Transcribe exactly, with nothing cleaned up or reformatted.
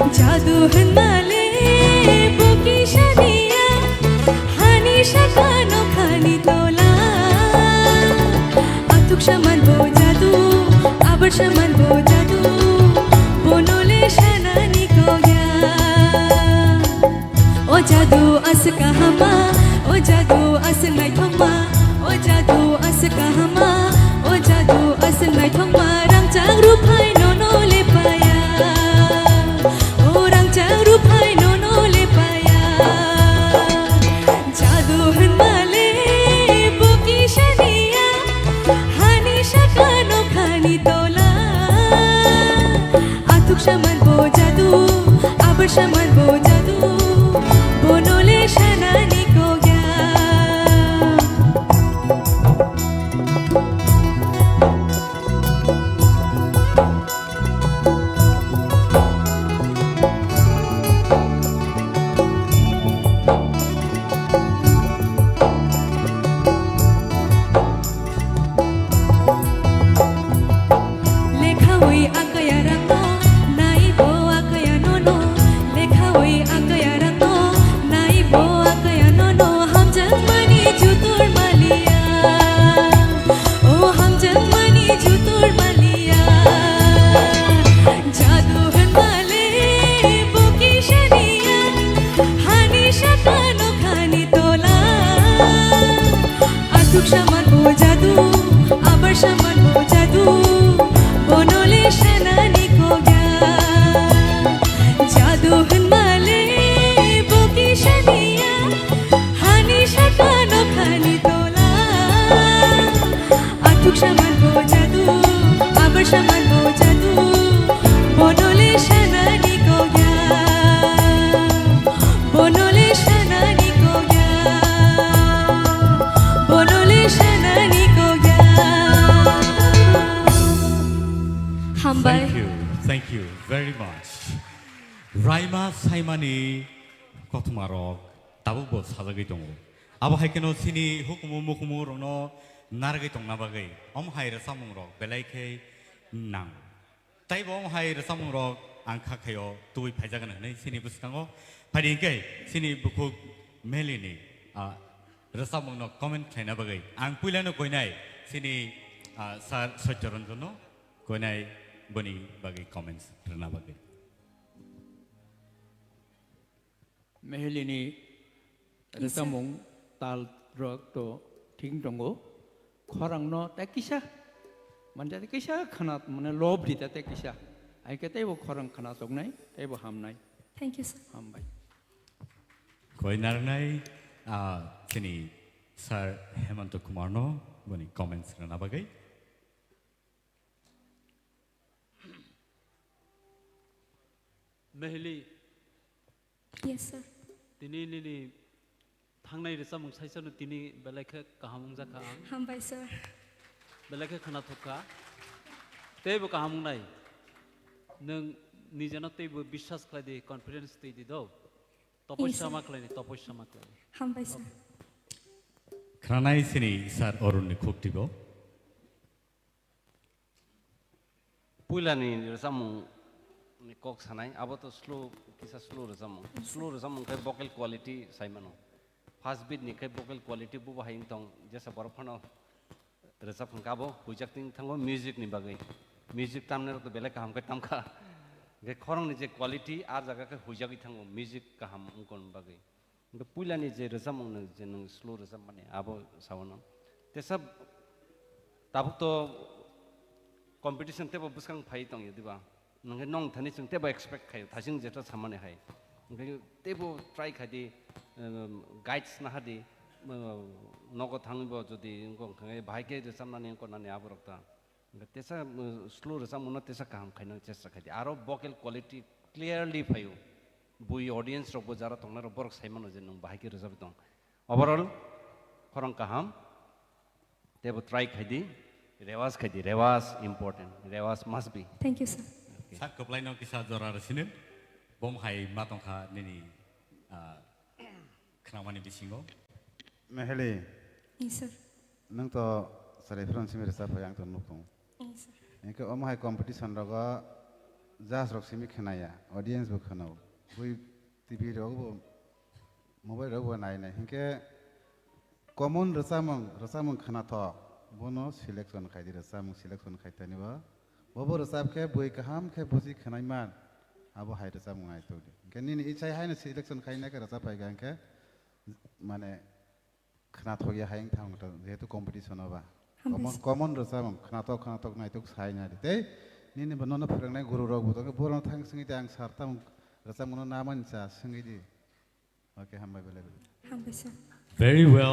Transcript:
Jadu hwnmale bo kisa niya, hani sakano khani tola. Athuk saman bo jadu, abar saman bo jadu, bonole sanani kogya. O jadu as kahama, o jadu as naithokma, o jadu as kahama, o jadu as naithokma, rangchak ruphai nono lepaya. O rangchak ruphai nono lepaya. Jadu hwnmale bo kisa niya, hani sakano khani tola. Athuk saman bo jadu, abar saman bo jadu, bonole sanani kogya. Lekhawi akaya rangno, naibo akaya nono. Lekhawi akaya rangno, naibo akaya nono. Hamjakmani jutur maliya, o hamjakmani jutur maliya. Jadu hwnmale bo kisa niya, hani sakano khani tola. Athuk saman bo jadu, abar saman bo jadu, bonole sanani kogya. Jadu hwnmale bo kisa niya, hani sakano khani tola. Athuk saman bo jadu, abar saman bo jadu, bonole sanani kogya. Bonole sanani kogya, bonole sanani kogya. Hambai. Thank you, thank you very much. Raima Saimani kothoma rok tabuk bo sajagwi tongo. Abo hai kheno chini hukumu mukumu rokno narwgwi tongna bagwi omo hai rwchapmung rok belai khe nang. Tei bo omo hai rwchapmung rok ang kha khaio tubui phaijagan hwnwi chini bwskango. Phaidi hwnkhe chini bukhuk Melini, ah, rwchapmung no comment khlaina bagwi ang puilano koinai chini, ah, Sir Satya Ranjan no koinai boni bagwi comments rwna bagwi. Mehelini Yes, sir. Rwchapmung tal rok to thik tongo. Khorang no tei kisa, mane tei kisa khana, mane lob di tei kisa. Ai khe teibo khorang khana choknai, teibo hamnai. Thank you, sir. Hambai. Koi narnai, ah, chini Sir Hemanta Kumar no boni comments rwna bagwi. Mehli. Yes, sir. Tini nini thangnai rwchapmung saisano tini belai khe kaham wngjakha ang. Hambai, sir. Belai khe khwnathok kha. Teibo kaham wngnai. Nwng nijeno teibo biswas khlai di, confidence twi di do. Yes, sir. Topossa ma khlai di, topossa ma khlai di. Hambai, sir. Khwnanai sini Sir Arun ni khuk tibo. Puilani rwchapmung ni kok sanai, abo to slow, kisa slow rwchapmung. Yes, sir. Slow rwchapmung khe vocal quality sai mano. First beat ni khe vocal quality bubo hai wng tong, jesa borok phano rwchap hwnkhe abo huijak ting thango music ni bagwi. Music tamnai rok to belai kaham khe tamkha. Hwnkhe khorang ni je quality, ar jaga khe huijagwi thango music kaham wngkon bagwi. Hwnkhe puilani je rwchapmung no je nwng slow rwchapmani abo saono. Tesa tabuk to competition teibo bwskang phai tongya diba? Nwng khe nong thani chwng teibo expect khaio, thasing jeto samani hai. Hwnkhe teibo try khai di, um, guides naha di, um, nogo thangwi bo jodi wngkha khe bahai khe rwchapnani wngkha nani aborok ta. Hwnkhe tesa, um, slow rwchapmano tesa kaham khaina chesta khai di. Aro vocal quality clearly phaio. Bui audience rokbo jara tongnai rok borok sai mano je nwng bahai khe rwchapwi tong. Overall, khorang kaham. Teibo try khai di, rewaj khai di, rewaj important, rewaj must be. Thank you, sir. Okay. Sak kwplaino kisa jora rw sini, bom hai ma tongkha nini, ah, khnamani bisingo. Meheli. Yes, sir. Nwng to chwrai phano simi rwchap phai, ang to nuk tongo. Yes, sir. Hwnkhe omo hai competition rogo judge rok simi khnaya, audience bo khwnao, bui T V rok bo, mobile rok bo nai nai. Hinkhe common rwchapmung, rwchapmung khnathok, bono selection khai di, rwchapmung selection khai tani bo. Bobo rwchap khe bui kaham khe buji khwnai man, abo hai rwchapmung nai tong di. Hinkhe nini ichai haino selection khai nai khe rwchap phai kha hinkhe mane khnathok ya hai wng thang ta, jehetu competition o ba. Hambai. Common, common rwchapmung khnathok khnathok naitok sai nai di. Tei nini bo nono phwrwngnai guru rok bo tongkhe, borok thang swngwi di, ang sir tamo rwchapmung no na mani cha swngwi di. Okay, hambai belai belai. Hambai sir. Very well.